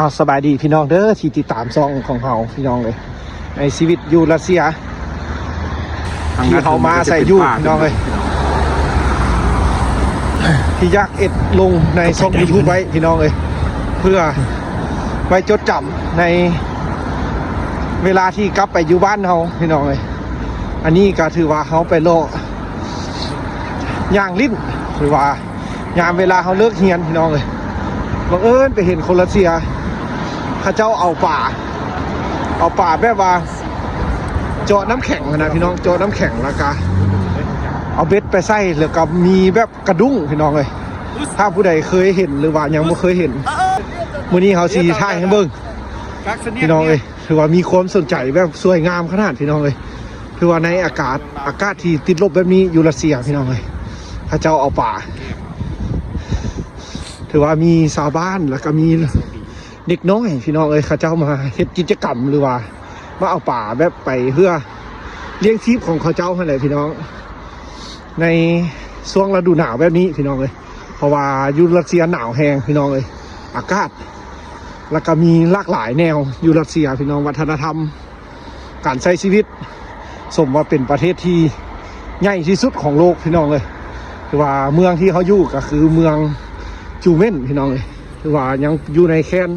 ອ້າວ ສະບາຍດີພີ່ນ້ອງເດີ ທີ່ຕິດຕາມຊ່ອງຂອງເຮົາພີ່ນ້ອງເອີຍ ໃນຊີວິດຢູ່ຣັດເຊຍ ທີ່ເຮົາມາອາໄສຢູ່ພີ່ນ້ອງເອີຍ ທີ່ຢາກເອັດລົງໃນຊ່ອງຢູທູບໄວ້ພີ່ນ້ອງເອີຍ ເພື່ອໄວ້ຈົດຈຳໃນເວລາທີ່ກັບໄປຢູ່ບ້ານເຮົາພີ່ນ້ອງເອີຍ. ອັນນີ້ກໍຖືວ່າເຮົາໄປເລາະຍ່າງຫຼິ້ນ ຫຼືວ່າ ຍາມເວລາເຮົາເລີກຮຽນພີ່ນ້ອງເອີຍ ບັງເອີນໄປເຫັນຄົນຣັດເຊຍ ເຂົາເຈົ້າເອົາປາ ເອົາປາແບບວ່າເຈາະນ້ຳແຂງຫັ້ນນະພີ່ນ້ອງ ເຈາະນ້ຳແຂງ ແລ້ວກະເອົາເບັດໄປໃສ່ ແລ້ວກະມີແບບກະດຸ້ງພີ່ນ້ອງເອີຍ. ຖ້າຜູ້ໃດເຄີຍເຫັນ ຫຼືວ່າຍັງບໍ່ເຄີຍເຫັນ ມື້ນີ້ເຮົາຊິຖ່າຍໃຫ້ເບິ່ງພີ່ນ້ອງເອີຍ. ຖືວ່າມີຄວາມສົນໃຈແບບສວຍງາມຂະໜາດພີ່ນ້ອງເອີຍ. ຖືວ່າໃນອາກາດ ອາກາດທີ່ຕິດລົບແບບນີ້ຢູ່ຣັດເຊຍພີ່ນ້ອງເອີຍ ເຂົາເຈົ້າເອົາປາ ຖືວ່າມີຊາວບ້ານ ແລ້ວກໍມີເດັກນ້ອຍພີ່ນ້ອງເອີຍ ເຂົາເຈົ້າມາເຮັດກິດຈະກຳ ຫຼືວ່າມາເອົາປາແບບໄປເພື່ອລ້ຽງຊີບຂອງເຂົາເຈົ້າຫັ້ນແຫຼະພີ່ນ້ອງ ໃນຊ່ວງລະດູໜາວແບບນີ້ພີ່ນ້ອງເອີຍ. ເພາະວ່າຢູ່ຣັດເຊຍໜາວແຮງພີ່ນ້ອງເອີຍ ອາກາດ ແລ້ວກໍມີຫຼາກຫຼາຍແນວຢູ່ຣັດເຊຍພີ່ນ້ອງ ວັດທະນະທຳ ການໃຊ້ຊີວິດ ສົມວ່າເປັນປະເທດທີ່ໃຫຍ່ທີ່ສຸດຂອງໂລກພີ່ນ້ອງເອີຍ. ຄືວ່າເມືອງທີ່ເຮົາຢູ່ກໍຄືເມືອງຈູເມັນພີ່ນ້ອງເອີຍ ຄືວ່າຍັງຢູ່ໃນແຄວນ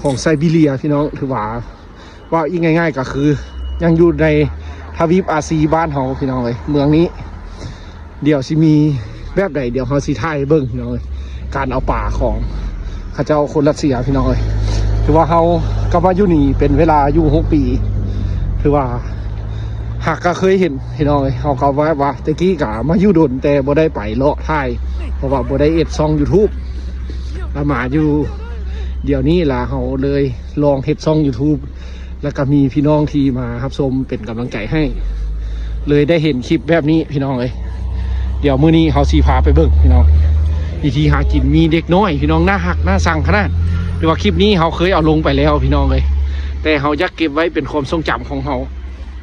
ຂອງໄຊບີເຣຍພີ່ນ້ອງ ຖືວ່າ ເວົ້າອີກງ່າຍໆກໍຄືຍັງຢູ່ໃນທະວີບອາຊີບ້ານເຮົາພີ່ນ້ອງເອີຍ. ເມືອງນີ້ດຽວຊິມີແບບໃດ ດຽວເຮົາຊິຖ່າຍໃຫ້ເບິ່ງພີ່ນ້ອງເອີຍ ການເອົາປາຂອງເຂົາເຈົ້າຄົນຣັດເຊຍພີ່ນ້ອງເອີຍ. ຖືວ່າເຮົາກໍມາຢູ່ນີ້ເປັນເວລາຢູ່ຫົກປີ ຖືວ່າຫາກກໍເຄີຍເຫັນພີ່ນ້ອງເອີຍ. ເຮົາກໍວ່າ ວ່າແຕ່ກີ້ກໍມາຢູ່ດົນ ແຕ່ບໍ່ໄດ້ໄປເລາະຖ່າຍ ເພາະວ່າບໍ່ໄດ້ເຮັດຊ່ອງຢູທູບ ລະມາຢູ່ດຽວນີ້ລະ ເຮົາເລີຍລອງເຮັດຊ່ອງຢູທູບ ແລ້ວກໍມີພີ່ນ້ອງທີ່ມາຮັບຊົມເປັນກຳລັງໃຈໃຫ້ ເລີຍໄດ້ເຫັນຄລິບແບບນີ້ພີ່ນ້ອງເອີຍ. ດຽວມື້ນີ້ເຮົາຊິພາໄປເບິ່ງພີ່ນ້ອງ ວິທີຫາກິນ ມີເດັກນ້ອຍພີ່ນ້ອງ ໜ້າຮັກໜ້າຊັງຂະໜາດ. ແຕ່ວ່າຄລິບນີ້ເຮົາເຄີຍເອົາລົງໄປແລ້ວພີ່ນ້ອງເອີຍ ແຕ່ເຮົາຢາກເກັບໄວ້ເປັນຄວາມຊົງຈຳຂອງເຮົາ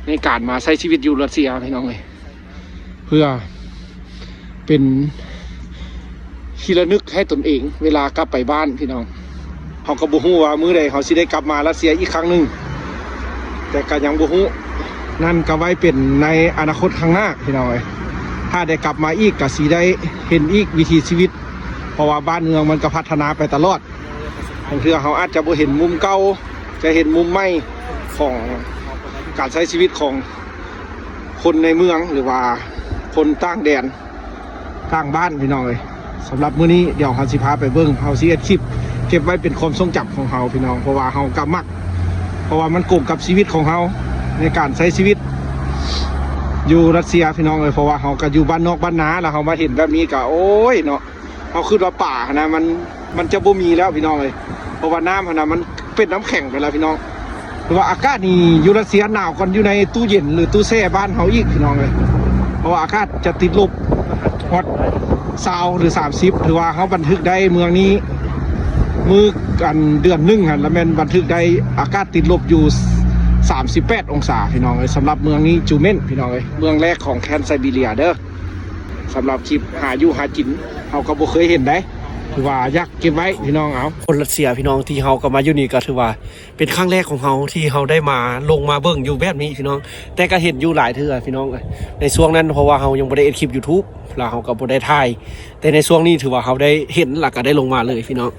ໃນການມາໃຊ້ຊີວິດຢູ່ຣັດເຊຍພີ່ນ້ອງເອີຍ ເພື່ອເປັນທີ່ລະນຶກໃຫ້ຕົນເອງເວລາກັບໄປບ້ານພີ່ນ້ອງ. ເຮົາກໍບໍ່ຮູ້ວ່າມື້ໃດເຮົາຊິໄດ້ກັບມາຣັດເຊຍອີກຄັ້ງໜຶ່ງ ແຕ່ກໍຍັງບໍ່ຮູ້ ນັ້ນກໍໄວ້ເປັນໃນອະນາຄົດຂ້າງໜ້າພີ່ນ້ອງເອີຍ. ຖ້າໄດ້ກັບມາອີກກໍຊິໄດ້ເຫັນອີກວິຖີຊີວິດ ເພາະວ່າບ້ານເມືອງມັນກໍພັດທະນາໄປຕະຫຼອດ. ບາງເທື່ອເຮົາອາດຈະບໍ່ເຫັນມຸມເກົ່າ ຈະເຫັນມຸມໃໝ່ຂອງການໃຊ້ຊີວິດຂອງຄົນໃນເມືອງ ຫຼືວ່າຄົນຕ່າງແດນ ຕ່າງບ້ານພີ່ນ້ອງເອີຍ. ສຳລັບມື້ນີ້ດຽວເຮົາຊິພາໄປເບິ່ງ ເຮົາຊິເຮັດຄລິບເກັບໄວ້ເປັນຄວາມຊົງຈຳຂອງເຮົາພີ່ນ້ອງ ເພາະວ່າເຮົາກໍມັກ ເພາະວ່າມັນກົງກັບຊີວິດຂອງເຮົາ ໃນການໃຊ້ຊີວິດຢູ່ຣັດເຊຍພີ່ນ້ອງເອີຍ. ເພາະວ່າເຮົາກໍຢູ່ບ້ານນອກບ້ານນາ ແລ້ວເຮົາມາເຫັນແບບນີ້ກໍ ໂອ້ຍເນາະ ເຮົາຄິດວ່າປາຫັ້ນນະ ມັນ ມັນຈະບໍ່ມີແລ້ວພີ່ນ້ອງເອີຍ ເພາະວ່ານ້ຳຫັ້ນນະ ມັນເປັນນ້ຳແຂງໄປແລ້ວພີ່ນ້ອງ. ຫຼືວ່າອາກາດນີ້ຢູ່ຣັດເຊຍໜາວກວ່າຢູ່ໃນຕູ້ເຢັນ ຫຼື ຕູ້ແຊ່ບ້ານເຮົາອີກພີ່ນ້ອງເອີຍ ເພາະວ່າອາກາດຈະຕິດລົບຮອດຊາວ ຫຼື ສາມສິບ ຖືວ່າເຮົາບັນທຶກໄດ້ເມືອງນີ້ ມື້ ອັນ ເດືອນໜຶ່ງຫັ້ນ ລະແມ່ນບັນທຶກໄດ້ອາກາດຕິດລົບຢູ່ສາມສິບແປດອົງສາພີ່ນ້ອງເອີຍ. ສຳລັບເມືອງນີ້ ຈູເມັນ ພີ່ນ້ອງເອີຍ ເມືອງແລກຂອງແຄວ້ນໄຊບີເຣຍເດີ. ສຳລັບຄລິບຫາຢູ່ຫາກິນ ເຮົາກໍບໍ່ເຄີຍເຫັນໃດ ຖືວ່າຢາກເກັບໄວ້ພີ່ນ້ອງ. ເອົາ ຄົນຣັດເຊຍພີ່ນ້ອງ ທີ່ເຮົາກໍມາຢູ່ນີ້ກໍຖືວ່າເປັນຄັ້ງແລກຂອງເຮົາ ທີ່ເຮົາໄດ້ມາລົງມາເບິ່ງຢູ່ແບບນີ້ພີ່ນ້ອງ ແຕ່ກໍເຫັນຢູ່ຫຼາຍເທື່ອພີ່ນ້ອງ. ໃນຊ່ວງນັ້ນ ເພາະວ່າເຮົາຍັງບໍ່ໄດ້ເຮັດຄລິບຢູທູບ ແລ້ວເຮົາກໍບໍ່ໄດ້ຖ່າຍ ແຕ່ໃນຊ່ວງນີ້ຖືວ່າເຮົາໄດ້ເຫັນ ແລ້ວກໍໄດ້ລົງມາເລີຍພີ່ນ້ອງ.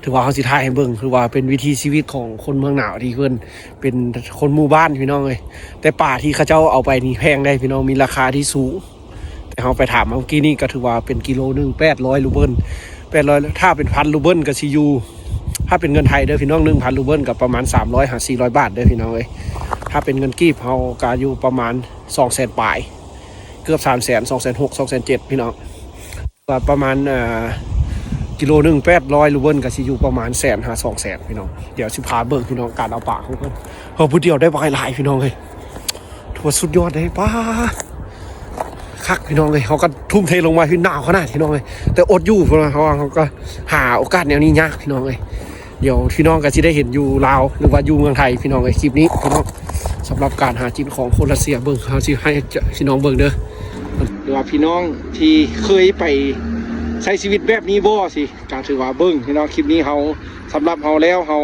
ຖືວ່າເຮົາຊິຖ່າຍໃຫ້ເບິ່ງ ຄືວ່າເປັນວິຖີຊີວິດຂອງຄົນເມືອງໜາວ ທີ່ເພິ່ນເປັນຄົນໝູ່ບ້ານພີ່ນ້ອງເອີຍ. ແຕ່ປາທີ່ເຂົາເຈົ້າເອົາໄປນີ້ແພງເດ້ພີ່ນ້ອງ ມີລາຄາທີ່ສູງ. ແຕ່ເຮົາໄປຖາມມາເມື່ອກີ້ນີ້ກໍຖືວ່າເປັນກິໂລໜຶ່ງແປດຮ້ອຍຣູເບິນ ແປດຮ້ອຍ ຖ້າເປັນພັນຣູເບິນກໍຊິຢູ່ ຖ້າເປັນເງິນໄທເດີພີ່ນ້ອງ ໜຶ່ງພັນຣູເບິນກໍປະມານສາມຮ້ອຍຫາສີ່ຮ້ອຍບາດເດີພີ່ນ້ອງເອີຍ. ຖ້າເປັນເງິນກີບເຮົາກໍຢູ່ປະມານສອງແສນປາຍ ເກືອບສາມແສນ ສອງແສນຫົກ ສອງແສນເຈັດພີ່ນ້ອງ. ວ່າປະມານ ເອີ ກິໂລໜຶ່ງແປດຮ້ອຍຣູເບິນກໍຊິຢູ່ປະມານແສນຫາສອງແສນພີ່ນ້ອງ. ດຽວຊິພາເບິ່ງພີ່ນ້ອງ ການເອົາປາຂອງເພິ່ນ ເຮົາຜູ້ດຽວໄດ້ປາຫຼາຍພີ່ນ້ອງເອີຍ. ຖືວ່າສຸດຍອດເດ້ ປ້າ ຄັກພີ່ນ້ອງເອີຍ. ເຮົາກໍທຸ່ມເທລົງມາ ຄືໜາວຂະໜາດພີ່ນ້ອງເອີຍ ແຕ່ອົດຢູ່ ເພາະວ່າເຮົາກໍຫາໂອກາດແນວນີ້ຍາກພີ່ນ້ອງເອີຍ. ດຽວພີ່ນ້ອງກໍຊິໄດ້ເຫັນຢູ່ລາວ ຫຼືວ່າຢູ່ເມືອງໄທພີ່ນ້ອງເອີຍ ຄລິບນີ້ພີ່ນ້ອງ. ສຳລັບການຫາກິນຂອງຄົນຣັດເຊຍ ເບິ່ງ ເຮົາຊິໃຫ້ພີ່ນ້ອງເບິ່ງເດີ ຫຼືວ່າພີ່ນ້ອງທີ່ເຄີຍໄປ ໃຊ້ຊີວິດແບບນີ້ບໍ່ ຊິ ກະຖືວ່າເບິ່ງພີ່ນ້ອງ ຄລິບນີ້ເຮົາ ສຳລັບເຮົາແລ້ວ ເຮົາ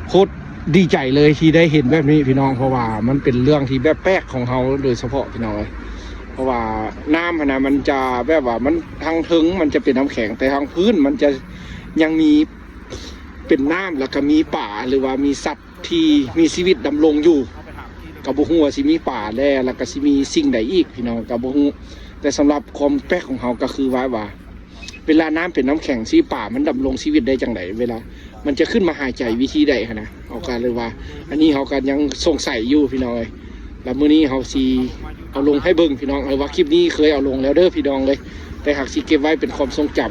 ໂຄດດີໃຈເລີຍທີ່ໄດ້ເຫັນແບບນີ້ພີ່ນ້ອງ ເພາະວ່າມັນເປັນເລື່ອງທີ່ແບບແປກຂອງເຮົາໂດຍສະເພາະພີ່ນ້ອງເອີຍ ເພາະວ່ານ້ຳຫັ້ນນະ ມັນຈະແບບວ່າ ມັນທາງເທິງມັນຈະເປັນນ້ຳແຂງ ແຕ່ທາງພື້ນມັນຈະຍັງມີເປັນນ້ຳ ແລ້ວກະມີປາ ຫຼືວ່າມີສັດ ທີ່ມີຊີວິດດຳລົງຢູ່ ກໍບໍ່ຮູ້ວ່າຊິມີປາແດ່ ແລ້ວກໍຊິມີສິ່ງໃດອີກ ພີ່ນ້ອງ ກໍບໍ່ຮູ້. ແຕ່ສຳລັບຄວາມແປກຂອງເຮົາກໍຄືວ່າ ວ່າ ເວລານ້ຳເປັນນ້ຳແຂງຊີ້ ປາມັນດຳລົງຊີວິດໄດ້ຈັ່ງໃດ? ເວລາມັນຈະຂຶ້ນມາຫາຍໃຈວິທີໃດຫັ້ນນະ? ເຮົາກໍເລີຍວ່າ ອັນນີ້ເຮົາກໍຍັງສົງໄສຢູ່ ພີ່ນ້ອງເອີຍ. ແລ້ວມື້ນີ້ເຮົາຊິເອົາລົງໃຫ້ເບິ່ງ ພີ່ນ້ອງເອີຍ ວ່າຄລິບນີ້ເຄີຍເອົາລົງແລ້ວເດີ ພີ່ນ້ອງເອີຍ ແຕ່ຫາກຊິເກັບໄວ້ເປັນຄວາມຊົງຈຳ.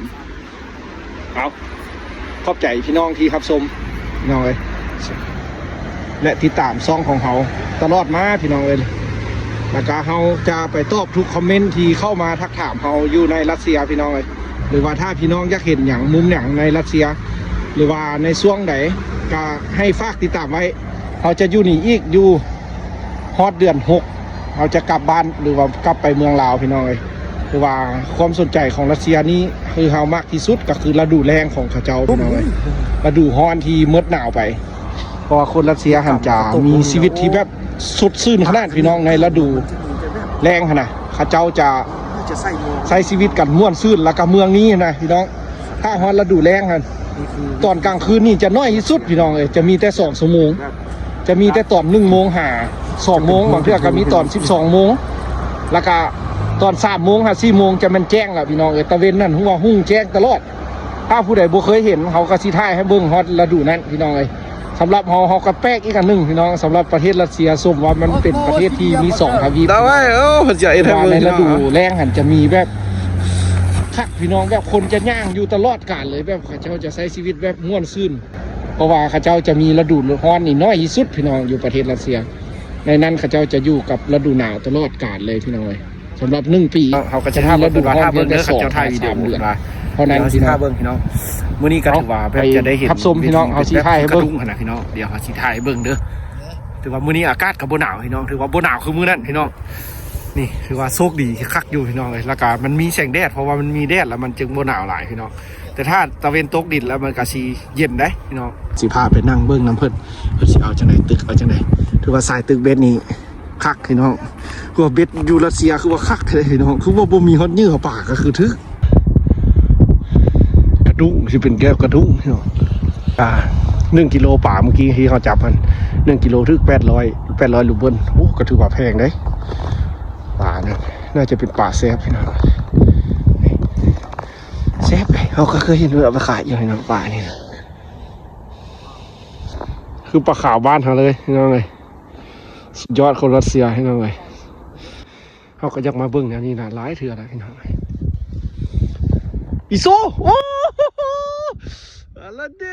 ເອົາ ຂອບໃຈພີ່ນ້ອງທີ່ຮັບຊົມ ພີ່ນ້ອງເອີຍ ແລະ ຕິດຕາມຊ່ອງຂອງເຮົາຕະຫຼອດມາ ພີ່ນ້ອງເອີຍ. ແລ້ວກະເຮົາຈະໄປຕອບທຸກຄອມເມັນທີ່ເຂົ້າມາທັກຖາມເຮົາຢູ່ໃນຣັດເຊຍ ພີ່ນ້ອງເອີຍ ຫຼືວ່າຖ້າພີ່ນ້ອງຢາກເຫັນຫຍັງ ມຸມຫຍັງໃນຣັດເຊຍ ຫຼືວ່າໃນຊ່ວງໃດ ກະໃຫ້ຝາກຕິດຕາມໄວ້. ເຮົາຈະຢູ່ນີ້ອີກຢູ່ ຮອດເດືອນຫົກ ເຮົາຈະກັບບ້ານ ຫຼືວ່າກັບໄປເມືອງລາວ ພີ່ນ້ອງເອີຍ. ຄືວ່າຄວາມສົນໃຈຂອງຣັດເຊຍນີ້ ຄືເຮົາມັກທີ່ສຸດກໍຄືລະດູແລ້ງຂອງເຂົາເຈົ້າ ພີ່ນ້ອງເອີຍ ລະດູຮ້ອນທີ່ໝົດໜາວໄປ. ເພາະວ່າຄົນຣັດເຊຍຫັ້ນຈະມີຊີວິດທີ່ແບບສົດຊື່ນຂະໜາດ ພີ່ນ້ອງ ໃນລະດູແລ້ງຫັ້ນນະ ເຂົາເຈົ້າຈະໃຊ້ຊີວິດກັນມ່ວນຊື່ນ. ແລ້ວກໍເມືອງນີ້ນະ ພີ່ນ້ອງ ຖ້າຮອດລະດູແລ້ງຫັ້ນ ຕອນກາງຄືນນີ້ຈະໜ້ອຍທີ່ສຸດ ພີ່ນ້ອງເອີຍ ຈະມີແຕ່ສອງຊົ່ວໂມງ ຈະມີແຕ່ຕອນໜຶ່ງໂມງຫາສອງໂມງ ບາງເທື່ອກໍມີຕອນສິບສອງໂມງ ແລ້ວກໍຕອນສາມໂມງຫາສີ່ໂມງຈະແມ່ນແຈ້ງແລ້ວ ພີ່ນ້ອງເອີຍ. ຕາເວັນນັ້ນຮູ້ວ່າຮຸ່ງແຈ້ງຕະຫຼອດ. ຖ້າຜູ້ໃດບໍ່ເຄີຍເຫັນ ເຮົາກໍຊິຖ່າຍໃຫ້ເບິ່ງຮອດລະດູນັ້ນ ພີ່ນ້ອງເອີຍ. ສຳລັບເຮົາ ເຮົາກໍແປກອີກອັນໜຶ່ງ ພີ່ນ້ອງ ສຳລັບປະເທດຣັດເຊຍ ສົມວ່າມັນເປັນປະເທດທີ່ມີສອງທະວີບ ໂອ້ຍ ເພິ່ນຈະເຮັດໃຫ້ເບິ່ງ ວ່າໃນລະດູແລ້ງຫັ້ນຈະມີແບບຄັກ ພີ່ນ້ອງ ແບບຄົນຈະຍ່າງຢູ່ຕະຫຼອດການເລີຍ ແບບເຂົາເຈົ້າຈະໃຊ້ຊີວິດແບບມ່ວນຊື່ນ ເພາະວ່າເຂົາເຈົ້າຈະມີລະດູຮ້ອນນີ້ໜ້ອຍທີ່ສຸດ ພີ່ນ້ອງ ຢູ່ປະເທດຣັດເຊຍ. ໃນນັ້ນເຂົາເຈົ້າຈະຢູ່ກັບລະດູໜາວຕະຫຼອດການເລີຍ ພີ່ນ້ອງເອີຍ. ສຳລັບໜຶ່ງປີ ເຮົາກໍຊິຖ້າເບິ່ງ ເພິ່ນວ່າຖ້າເບິ່ງເດີ ເຂົາເຈົ້າຖ່າຍວິດີໂອເພິ່ນວ່າ ເຮົາຊິຖ້າເບິ່ງ ພີ່ນ້ອງ. ມື້ນີ້ກໍຖືວ່າແບບຈະໄດ້ເຫັນ ຮັບຊົມ ພີ່ນ້ອງ ເຮົາຊິຖ່າຍໃຫ້ເບິ່ງຫັ້ນນະ ພີ່ນ້ອງ. ດຽວເຮົາຊິຖ່າຍໃຫ້ເບິ່ງເດີ. ຖືວ່າມື້ນີ້ອາກາດກໍບໍ່ໜາວ ພີ່ນ້ອງ ຖືວ່າບໍ່ໜາວຄືມື້ນັ້ນ ພີ່ນ້ອງ. ນີ້ຖືວ່າໂຊກດີຄັກຢູ່ ພີ່ນ້ອງເອີຍ. ແລ້ວກໍມັນມີແສງແດດ ເພາະວ່າມັນມີແດດ ແລ້ວມັນຈຶ່ງບໍ່ໜາວຫຼາຍ ພີ່ນ້ອງ. ແຕ່ຖ້າຕາເວັນຕົກດິນແລ້ວ ມັນກໍຊິເຢັນໄດ໋ ພີ່ນ້ອງ. ຊິພາໄປນັ່ງເບິ່ງນຳເພິ່ນ ເພິ່ນຊິເອົາຈັ່ງໃດ ຕຶກເອົາຈັ່ງໃດ. ຖືວ່າສາຍຕຶກເບັດນີ້ຄັກ ພີ່ນ້ອງ. ຄືວ່າເບັດຢູ່ຣັດເຊຍຄືວ່າຄັກແທ້ ພີ່ນ້ອງ ຄືວ່າບໍ່ມີຮອດເຫຍື່ອປາກໍຄືຖືກ. ກະດຸ້ງ ຊິເປັນແກ້ວກະດຸ້ງ ພີ່ນ້ອງ. ອ່າ ໜຶ່ງກິໂລປາມື້ກີ້ທີ່ເຮົາຈັບຫັ້ນ ໜຶ່ງກິໂລຖືກແປດຮ້ອຍ ແປດຮ້ອຍຣູເບິນ. ໂອ້ ກໍຖືວ່າແພງເດ້ ປານັ້ນ. ໜ້າຈະເປັນປາແຊບ ພີ່ນ້ອງ ແຊບເດ້. ເຮົາກໍເຄີຍເຫັນເພິ່ນເອົາໄປຂາຍຢູ່ ພີ່ນ້ອງ ປານີ້ນະ ຄືປາຂາວບ້ານເຮົາເລີຍ ພີ່ນ້ອງເອີຍ. ສຸດຍອດຄົນຣັດເຊຍ ພີ່ນ້ອງເອີຍ. ເຮົາກໍຢາກມາເບິ່ງແນວນີ້ນະ ຫຼາຍເທື່ອແລ້ວ ພີ່ນ້ອງເອີຍ. ອີໂຊ ໂອ້ ອາລາເດ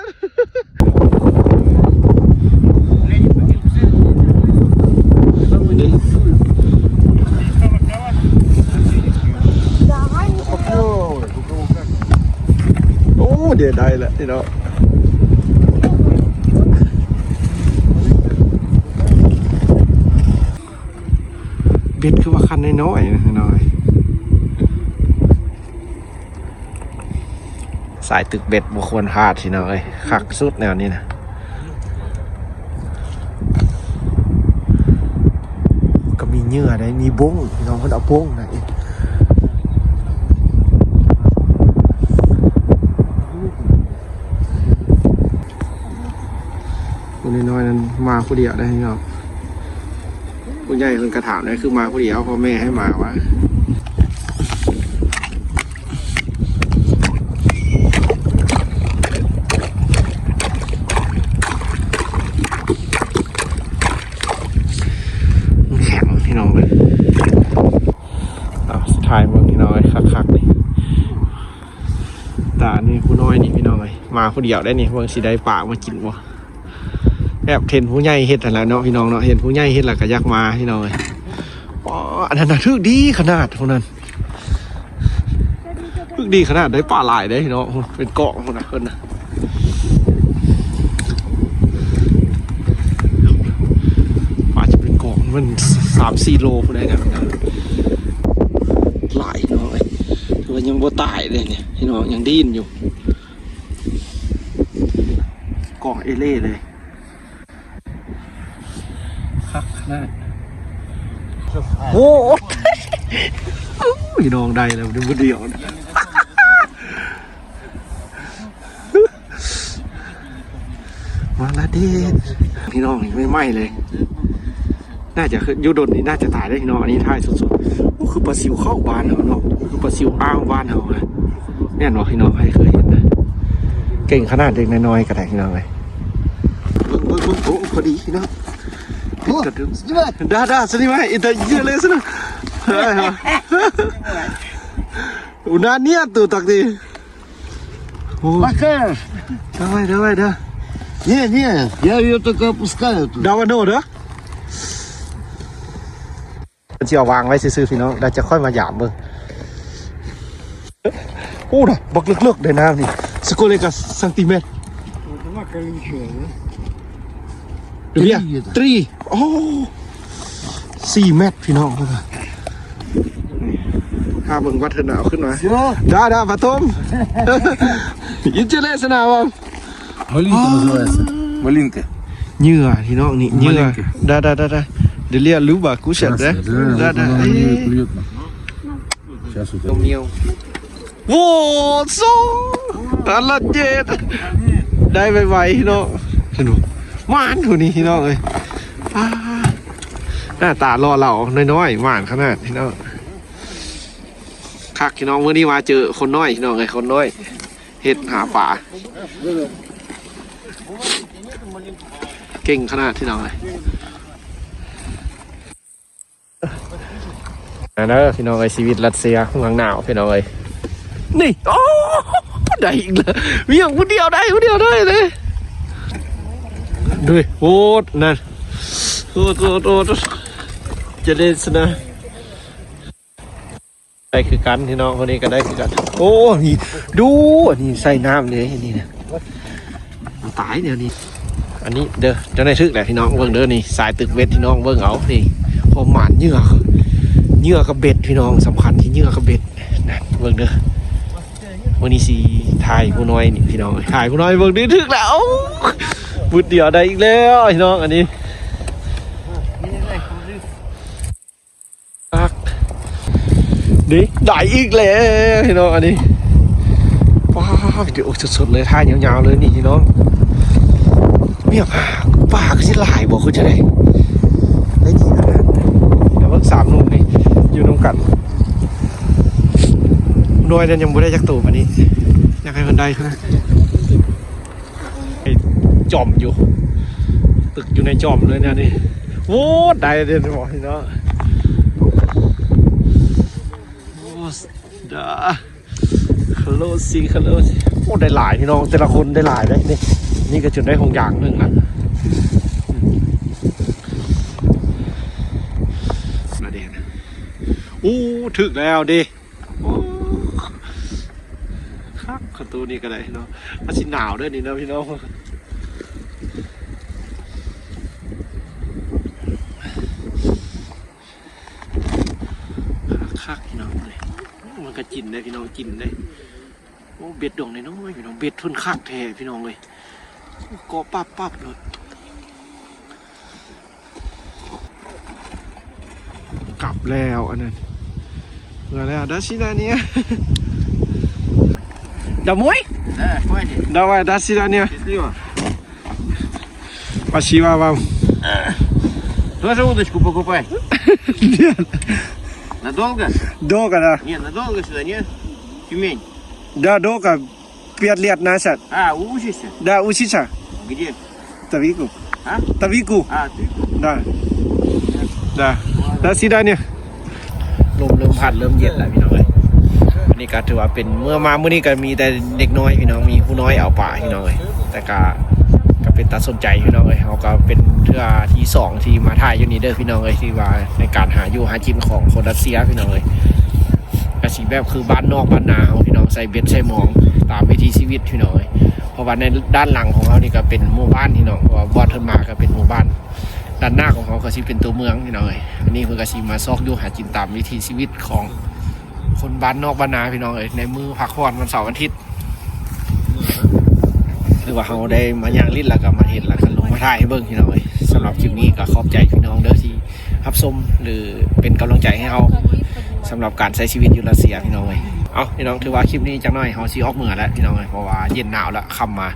ນ ໂອ້ ເດ ໄດ້ແລ້ວ ພີ່ນ້ອງ. ເບັດຄືວ່າຄັນນ້ອຍໆ ນະ ພີ່ນ້ອງເອີຍ. ສາຍຕຶກເບັດບໍ່ຄວນພາດ ພີ່ນ້ອງເອີຍ ຄັກສຸດແນວນີ້ນະ. ກໍມີເຫຍື່ອໄດ໋ ມີບົ້ງ ພີ່ນ້ອງ ເພິ່ນເອົາບົ້ງນະ. ຜູ້ນ້ອຍໆນັ້ນມາຜູ້ດຽວໄດ້ ພີ່ນ້ອງ. ຜູ້ໃຫຍ່ເພິ່ນກໍຖາມໄດ້ ຄືມາຜູ້ດຽວ ພໍ່ແມ່ໃຫ້ມາວະ. ມັນແຂງ ພີ່ນ້ອງເອີຍ. ເອົາ ຖ່າຍເບິ່ງ ພີ່ນ້ອງເອີຍ ຄັກໆນີ້. ຕານີ້ຜູ້ນ້ອຍນີ້ ພີ່ນ້ອງເອີຍ ມາຜູ້ດຽວໄດ້ນີ້ ເບິ່ງຊິໄດ້ປາມາກິນບໍ່. ແບບເຫັນຜູ້ໃຫຍ່ເຮັດຫັ້ນແຫຼະເນາະ ພີ່ນ້ອງເນາະ ເຫັນຜູ້ໃຫຍ່ເຮັດແລ້ວກໍຢາກມາ ພີ່ນ້ອງເອີຍ. ອໍ ອັນນັ້ນນະ ຖືກດີຂະໜາດ ພວກນັ້ນ ຖືກດີຂະໜາດ ໄດ້ປາຫຼາຍເດ້ ພີ່ນ້ອງ. ເປັນກອງພຸ້ນນະ ເພິ່ນນະ ປາຈະເປັນກອງ ມັນສາມສີ່ໂລພຸ້ນໄດ໋ນະ ຫຼາຍ ພີ່ນ້ອງເອີຍ. ແຕ່ວ່າຍັງບໍ່ ຕາຍເລີຍນີ້ພີ່ນ້ອງ ຍັງດີ້ນຢູ່ ກ້ອງເອເລ່ເລີຍ. ຄັກຂະໜາດ. ໂອ້ ພີ່ນ້ອງ ໄດ້ແລ້ວຜູ້ດຽວ. ມາລະເດ ພີ່ນ້ອງ ນີ້ໃໝ່ໆເລີຍ. ໜ້າຈະຢູ່ດົນນີ້ໜ້າຈະຕາຍເດ້ພີ່ນ້ອງ. ອັນນີ້ທ້າຍສຸດໆ. ໂອ້ ຄືປາຊິວເຂົ້າບ້ານເຮົາເນາະ ຄືປາຊິວອ່າວບ້ານເຮົານະ. ແມ່ນບໍ່ພີ່ນ້ອງ ໃຜເຄີຍເຫັນນະ? ເກັ່ງຂະໜາດເດັກນ້ອຍໆກໍໄດ້ພີ່ນ້ອງເອີຍ. ເບິ່ງໆໆ ໂອ້ ພໍດີພີ່ນ້ອງ. ໂອ້ ດາດາ ສະນີ້ມາ ອີຕາເຢຍເລີຍສະນະ. ອຸນາເນຍ ຕູຕັກດີ. ໂອ້ Пока. Давай, давай, да. Не, не, я её только опускаю туда. Давай, ну, да. ເພິ່ນຊິເອົາວາງໄວ້ຊື່ໆ ພີ່ນ້ອງ ແລ້ວຈະຄ່ອຍມາຢາມເບິ່ງ. ໂອ້ ນະ ບັກເລິກໆເດ້ນ້ຳນີ້. Сколько сантиметров? Вот она колючая, да? ເດເບຍ Три где-то. ຕຣີ ໂອ້ ສີ່ແມັດພີ່ນ້ອງ. ຫາເບິ່ງວັດເທີນາ ເອົາຂຶ້ນມາ. Всё. Да, да, потом. Интересно вам. Малинка называется. Малинка. ເຫຍື່ອພີ່ນ້ອງນີ້ ເຫຍື່ອ. Да, да, да, да. Деле люба кушать, да? Да, да. Щас вот. ໂອ້ໂຫ ໂຊ ຕາລະເຈັດ ໄດ້ໄວໆເນາະ. ເຫັນບໍ່ ໝານຜູ້ນີ້ພີ່ນ້ອງເອີຍ. ອ່າ ໜ້າຕາຫຼໍ່ເຫຼົ່ານ້ອຍໆ ໝານຂະໜາດພີ່ນ້ອງ. ຄັກພີ່ນ້ອງ ມື້ນີ້ມາເຈີຄົນນ້ອຍພີ່ນ້ອງເອີຍ ຄົນນ້ອຍເຮັດຫາປາ ເກັ່ງຂະໜາດພີ່ນ້ອງເອີຍ. ອັນເດີພີ່ນ້ອງເອີຍ ຊີວິດລັດເຊຍເມືອງໜາວພີ່ນ້ອງເອີຍ. ນີ້ ໂອ້ ໄດ້ອີກແລ້ວ ວຽງຜູ້ດຽວໄດ້ ຜູ້ດຽວໄດ້ເລີຍ. ໂອ້ ນັ້ນ ໂອ້ ໂອ້ ໂອ້ ຈະໄດ້ຊະນະ. ໄດ້ຄືກັນພີ່ນ້ອງ ຄົນນີ້ກໍໄດ້ຄືກັນ. ໂອ້ ນີ້ດູ ອັນນີ້ໃສ່ນ້ຳເດ້ ອັນນີ້ນະ ຕາຍແນວນີ້. ອັນນີ້ເດີ ເຈົ້ານາຍຖືກແຫຼະພີ່ນ້ອງ ເບິ່ງເດີ. ນີ້ສາຍຕຶກເບັດພີ່ນ້ອງ ເບິ່ງເອົານີ້ ຄວາມໝານ ເຫຍື່ອ ເຫຍື່ອກັບເບັດພີ່ນ້ອງ ສຳຄັນທີ່ເຫຍື່ອກັບເບັດນະ. ເບິ່ງເດີ ມື້ນີ້ຊິຖ່າຍຜູ້ນ້ອຍນີ້ພີ່ນ້ອງ ຖ່າຍຜູ້ນ້ອຍເບິ່ງ. ນີ້ຖືກແລ້ວ ບຶດດຽວໄດ້ອີກແລ້ວພີ່ນ້ອງ ອັນນີ້. ຄັກເດ້ ໄດ້ອີກແລ້ວພີ່ນ້ອງ ອັນນີ້. ວ້າ ວິດີໂອສົດໆເລີຍ ຖ່າຍຍາວໆເລີຍນີ້ພີ່ນ້ອງ. ເມຍ ປາຄືຊິຫຼາຍບໍ່ ຄືຈະໄດ້ ໄດ້ກິນຂະໜາດ. ດຽວເບິ່ງສາມໜຸ່ມນີ້ຢູ່ນຳກັນ ນ້ອຍນັ້ນຍັງບໍ່ໄດ້ຈັກໂຕປານນີ້ ຢາກໃຫ້ເພິ່ນໄດ້ຂະໜາດ. ໄອ້ຈອມຢູ່ ຕຶກຢູ່ໃນຈອມເລີຍແນວນີ້. ໂອ້ ໄດ້ເດ້ບໍ່ພີ່ນ້ອງ. ໂອ້ ດາ ໂຄໂລຊິ ໂຄໂລຊິ. ໂອ້ ໄດ້ຫຼາຍພີ່ນ້ອງ ແຕ່ລະຄົນໄດ້ຫຼາຍເດ້. ນີ້ ນີ້ກໍຈົນໄດ້ຫົງຢາງໜຶ່ງລະ. ໂອ້ ຖືກແລ້ວເດ້. ໂອ້ ຄັກ ຂະຕູນີ້ກໍໄດ້ເນາະ. ມັນຊິໜາວເດີນີ້ເນາະພີ່ນ້ອງ ຄັກໆ ພີ່ນ້ອງເອີຍ. ມັນກໍຈິນໄດ້ພີ່ນ້ອງ ຈິນໄດ້. ໂອ້ ເບັດດອງນ້ອຍໆ ພີ່ນ້ອງ ເບັດເພິ່ນຄັກແທ້ພີ່ນ້ອງເອີຍ. ເກາະປັບໆໂລດ. ກັບແລ້ວອັນນັ້ນ ເມືອແລ້ວ. До свидания. Домой? Да, хватит. Давай, до свидания. Счастливо. Спасибо вам. Тоже удочку покупай. Нет. Надолго? Долго, да. Не, надолго сюда, нет? Тюмень. Да, долго. Пять лет назад. А, учишься? Да, учиться. Где? Табику. А? Табику. А, Табику. Да. Да. До свидания. ລົມເລີ່ມພັດເລີ່ມເຢັນແລ້ວພີ່ນ້ອງເອີຍ. ອັນນີ້ກໍຖືວ່າເປັນ ເມື່ອມາມື້ນີ້ກໍມີແຕ່ເດັກນ້ອຍພີ່ນ້ອງ ມີຜູ້ນ້ອຍເອົາປາພີ່ນ້ອງເອີຍ. ແຕ່ກໍ ກໍເປັນຕາສົນໃຈພີ່ນ້ອງເອີຍ. ເຮົາກໍເປັນເທື່ອທີສອງທີ່ມາຖ່າຍຢູ່ນີ້ເດີພີ່ນ້ອງເອີຍ ທີ່ວ່າໃນການຫາຢູ່ຫາກິນຂອງຄົນຣັດເຊຍພີ່ນ້ອງເອີຍ. ກະຊິແບບຄືບ້ານນອກບ້ານນາເຮົາພີ່ນ້ອງ ໃສ່ເບັດໃສ່ມອງຕາມວິຖີຊີວິດພີ່ນ້ອງເອີຍ. ເພາະວ່າໃນດ້ານຫຼັງຂອງເຮົານີ້ກະເປັນໝູ່ບ້ານພີ່ນ້ອງ ເພາະວ່າບອດເທິນມາກະເປັນໝູ່ບ້ານ. ດ້ານໜ້າຂອງເຮົາກະຊິເປັນຕົວເມືອງພີ່ນ້ອງເອີຍ. ອັນນີ້ເພິ່ນກະຊິມາຊອກຢູ່ຫາກິນຕາມວິຖີຊີວິດຂອງ ຄົນບ້ານນອກບ້ານນາພີ່ນ້ອງເອີຍ ໃນມື້ພັກຜ່ອນວັນເສົາວັນອາທິດ ຄືວ່າເຮົາໄດ້ມາຍ່າງຫຼິ້ນ ແລ້ວກໍມາເຫັນ ແລ້ວກໍລົງມາຖ່າຍໃຫ້ເບິ່ງພີ່ນ້ອງເອີຍ. ສຳລັບຄລິບນີ້ກໍຂອບໃຈພີ່ນ້ອງເດີທີ່ຮັບຊົມ ຫຼືເປັນກຳລັງໃຈໃຫ້ເຮົາ ສຳລັບການໃຊ້ຊີວິດຢູ່ຣັດເຊຍພີ່ນ້ອງເອີຍ. ເອົ້າ ພີ່ນ້ອງ ຖືວ່າຄລິບນີ້ຈັກໜ້ອຍເຮົາຊິອອກເມືອແລ້ວພີ່ນ້ອງເອີຍ ເພາະວ່າເຢັນໜາວແລ້ວ ຄ່ຳມາ.